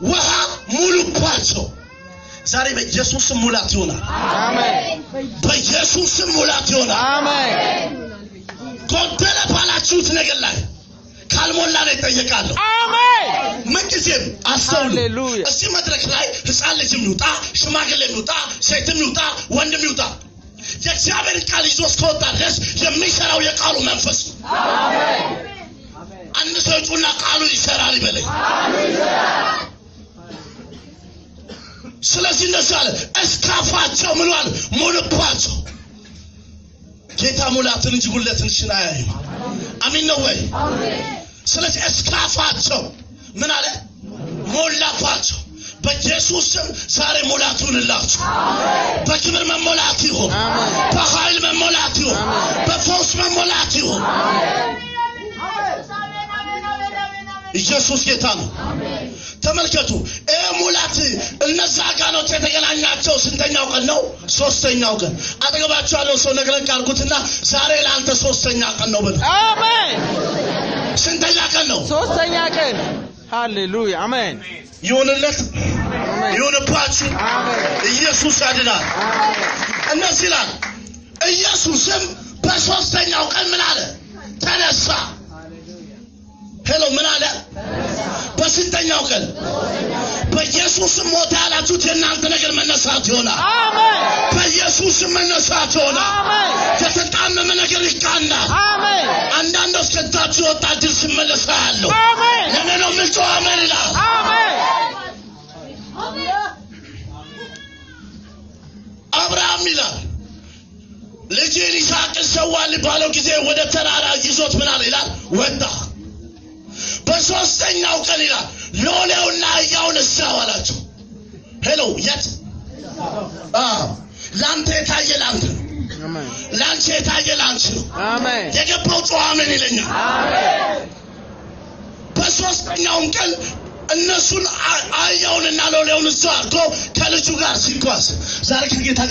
ውሃ ሙሉባቸው። ዛሬ በኢየሱስ ስም ሙላት ይሆናል። አሜን። በኢየሱስ ስም ሙላት ይሆናል። አሜን። ጎደለ ባላችሁት ነገር ላይ ካልሞላ ነው ይጠየቃለሁ። አሜን። ምንጊዜም አስተውሉ። ሃሌሉያ። እዚህ መድረክ ላይ ሕፃን ልጅም ይውጣ፣ ሽማግሌም ይውጣ፣ ሴትም ይውጣ፣ ወንድም ይውጣ የእግዚአብሔር ቃል ይዞ እስከወጣ ድረስ የሚሰራው የቃሉ መንፈስ ነው። አንድ ሰው ይጩና ቃሉ ይሰራል ይበለኝ። ስለዚህ እንደዚህ አለ፣ እስካፋቸው ምን አለ ሙሉባቸው። ጌታ ሙላትን እንጂ ጉለትን ሽን አያይም። አሚን ነው ወይ? ስለዚህ እስካፋቸው ምን አለ ሞላባቸው። በኢየሱስ ስም ዛሬ ሙላት ይሁንላችሁ። በክብር መሞላት ይሁን፣ በኃይል መሞላት ይሁን፣ በፈውስ መሞላት ይሁን። ኢየሱስ ጌታ ነው። ተመልከቱ፣ ይህ ሙላት እነዛ ጋኖች የተገናኛቸው ስንተኛው ቀን ነው? ሶስተኛው ቀን። አጠገባቸው ያለው ሰው ነግረን ካልኩትና ዛሬ ለአንተ ሶስተኛ ቀን ነው ብለው። አሜን። ስንተኛ ቀን ነው? ሶስተኛ ቀን። ሃሌሉያ። አሜን። ይሁንለት፣ ይሁንባችሁ። አሜን። ኢየሱስ ያድናል። እነዚህ ይላል። ኢየሱስም በሶስተኛው ቀን ምን አለ? ተነሳ። Hello ምን አለ? በስንተኛው ቀን? በኢየሱስም ሞተ ያላችሁት የእናንተ ነገር መነሳት ይሆናል። አሜን። በኢየሱስም መነሳት ይሆናል። አሜን። የተጣመመ ነገር ይቃናል። አሜን። አንዳንዶች ከእጃችሁ የወጣ ድል ሲመለስ አያለሁ። አሜን። ለእኔ ነው የምጮህ፣ አሜን ይላል። አሜን። አብርሃም ይላል ልጅህን ይስሐቅን ሰዋልኝ ባለው ጊዜ ወደ ተራራ ይዞት ምን አለ ይላል ወጣ። በሶስተኛው ቀን ይላል ሎሌውና አህያውን እዛው አላቸው። Hello የት? አዎ ለአንተ የታየ ለአንተ ነው። አሜን። ለአንቺ የታየ ለአንቺ ነው። አሜን። የገባው ጮኸ አሜን ይለኛል። በሶስተኛውም ቀን እነሱን አህያውንና ሎሌውን እዛው አድርጎ ከልጁ ጋር ሲጓዝ ዛሬ ከጌታ